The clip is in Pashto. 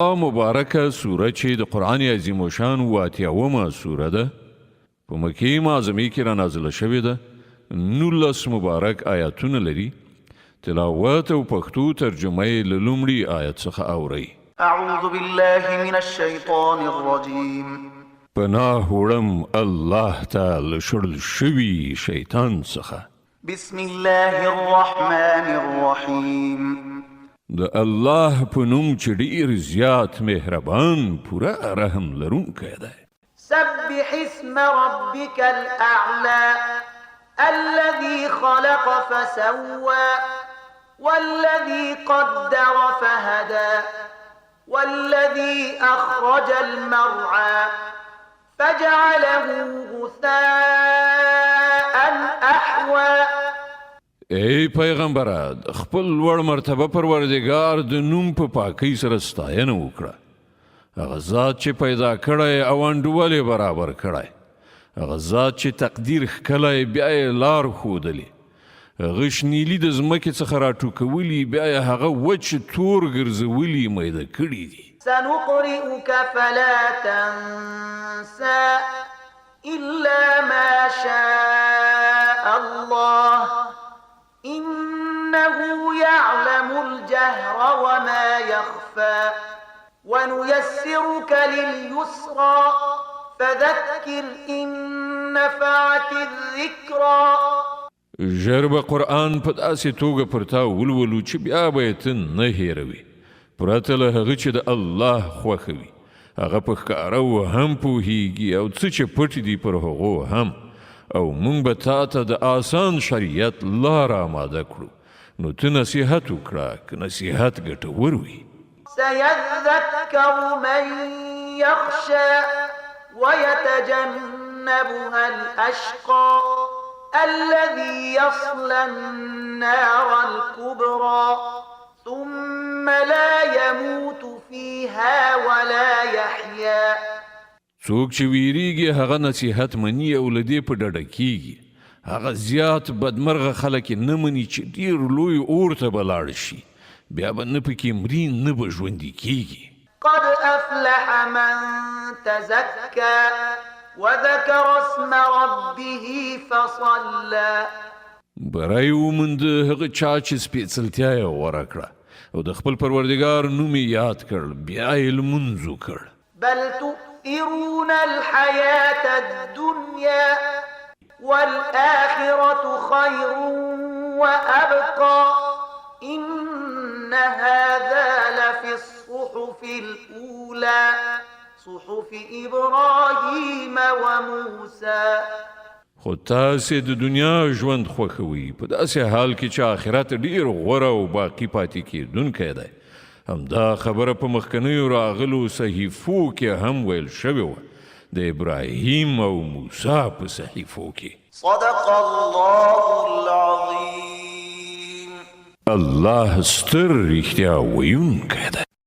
مبارکه سوره چې د قرآن عظیم الشان 88مه سوره ده، په مکې معظمې کې را نازله شوې ده. 19 مبارک آیاتونه لري. تلاوت او پښتو ترجمه یې له لومړي آیت څخه اورئ. أعوذ بالله من الشيطان الرجيم. پناه وړم الله ته له شړل شوي شیطان څخه. بسم الله الرحمن الرحيم. د الله په نوم چې ډیر زیات مهربان، پوره رحم لرونکی دی. سبح اسم ربك الأعلى، الذي خلق فسوى، والذي قدر فهدى، والذي أخرج المرعى فجعله غثاء أحوى. ای پیغمبره، د خپل لوړ مرتبه پروردګار د نوم په پاکۍ سره ستاینه وکړه، هغه ذات چې پیدا کړی او انډول یې برابر کړی، هغه ذات چې تقدیر ښکلی بیا یې لار ښودلې، هغه شنیلي د ځمکې څخه راټوکولي، بیا یې هغه وچ تور ګرځولي میده کړي دي. سنقرئك فلا تنسى إلا ما شاء الله، إنه يعلم الجهر وما يخفى، ونيسرك لليسرى، فذكر إن نفعت الذكرى. ژر به قرآن په داسې توګه پر تا ولولو چې بیا به یې ته نه هېروې، پرته له هغه چې د الله خوښه وي. هغه په ښکاره هم پوهیږي او څه چې پټ دي پر هغو هم، او مونږ به تا ته د آسان شریعت لاره آماده کړو، نو ته نصیحت وکړه که نصیحت ګټور وي. سيذكر من يخشى، ويتجنبها الأشقى، الذي يصلى النار الكبرى، ثم لا يموت فيها ولا يحيا. څوک چې ویریږي هغه نصیحت مني او له دې په ډډه کیږي. هغه زیات بدمرغه خلک یې نه مني چې ډیر لوی اور ته به لاړ شي، بیا به نه پکې مري نه به ژوندي کیږي. قد أفلح من تزكى، وذكر اسم ربه فصلى. بری وموند هغه چا چې سپېڅلتیا یې غوره کړه او د خپل پروردګار نوم یې یاد کړ، بیا یې لمونځ وکړ. بل تؤثرون الحياة الدنيا، والآخرة خير وأبقى، إن هذا لفي الصحف الأولى، صحف إبراهيم وموسى. خو تاسې د دنیا ژوند خوښوئ، په داسې حال کې چې آخرت ډیر غوره او باقي پاتې کېدونکی دی. همدا خبره په مخکنیو راغلو صحیفو کې هم ویل شوې وه، د ابراهیم او موسی په صحیفو کې. صدق الله العظيم. الله ستر رښتیا ویونکی دی.